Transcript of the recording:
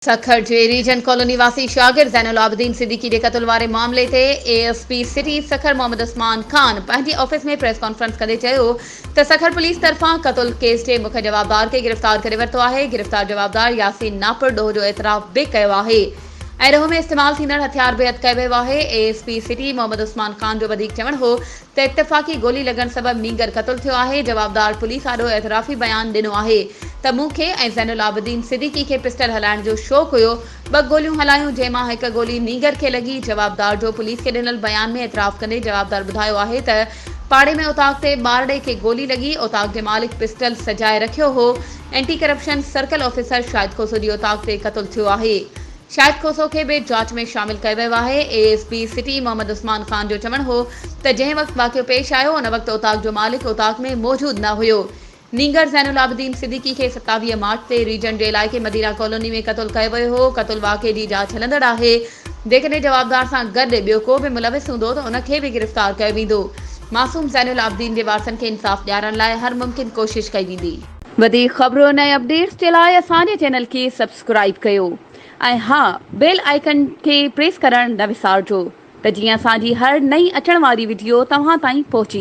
سکر جي Regent colony واسي شاگرد زين العابدين صديقي جي قتل واري معاملي تي A S P city Sukkur Muhammad Usman Khan پنهنجي آفيس ۾ پريس ڪانفرنس ڪندي چيو ته سکر پوليس طرفان قتل ڪيس جي مک جوابدار کي گرفتار ڪري ورتو آهي، گرفتار جوابدار ياسين ناپر ڏوهه جو اعتراف به ڪيو آهي ۽ ڏوهه ۾ استعمال ٿيندڙ هٿيار به هٿ ڪيو ويو آهي. A S P city Muhammad Usman Khan جو وڌيڪ چوڻ هو ته اتفاقي گولي لڳڻ سبب نينگر قتل ٿيو آهي، جوابدار پوليس آڏو اعترافي بيان ڏنو آهي ته مون کي ۽ زين العابدين صديقي کي پسٽل هلائڻ جو شوق هيو، ٻه گوليون هلايون جنهن مان هڪ گولي نينگر کي لڳي، جوابدار جو پوليس کي ڏنل بيان ۾ اعتراف ڪندي جوابدار ٻڌايو آهي ته پاڙي ۾ اوطاق تي ٻارڙي کي گولي لڳي، اوطاق جي مالڪ پسٽل سجائي رکيو هو، anti corruption circle officer Shahid Khoso جي اوطاق تي قتل ٿيو آهي. شاهد کوسو کي به جاچ ۾ شامل ڪيو ويو آهي. A S P city Muhammad Usman Khan جو چوڻ هو ته جنهن وقت واقعو پيش آيو ان وقت اوطاق جو مالڪ اوطاق ۾ موجود نه هيو. نينگر زين العابدين صديقي کي 27 مارچ تي ريجنٽ جي علائقي مدينه ڪالوني ۾ قتل ڪيو ويو هو. قتل واقعي جي جاچ هلندڙ آهي. جيڪڏهن جوابدار سان گڏ ٻيو ڪو به ملوث هوندو ته ان کي به گرفتار ڪيو ويندو. معصوم زين العابدين جي وارثن کي انصاف ڏيارڻ لاء هر ممڪن ڪوشش ڪئي ويندي. وڌيڪ خبرن ۽ اپڊيٽس جي لاء اسان جي چينل کي سبسڪرائيب ڪيو ۽ ها بيل آئيڪن کي پريس ڪرڻ نه وسارجو ته جيئن اسان جي هر نئين اچڻ واري وڊيو توهان تائين پهچي.